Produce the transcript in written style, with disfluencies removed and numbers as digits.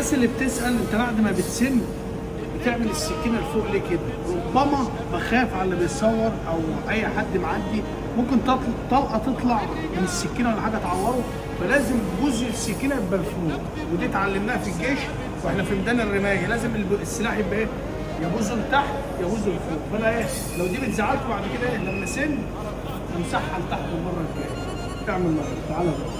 الناس اللي بتسال، انت بعد ما بتسن بتعمل السكينة لفوق ليه كده؟ ربما بخاف على اللي بيصور او اي حد معدي، ممكن طلقه تطلع من السكينة ولا حاجة تعوره، فلازم جزء السكينة يبقى لفوق. ودي اتعلمناها في الجيش واحنا في ميدان الرماية، لازم السلاح يبقى ايه؟ يا بوزه لتحت يا بوزه لفوق. فانا ايه لو دي بتزعلكم بعد كده، ايه لما سن امسحها لتحت المرة الجاية. اعمل like. تعالى بقى.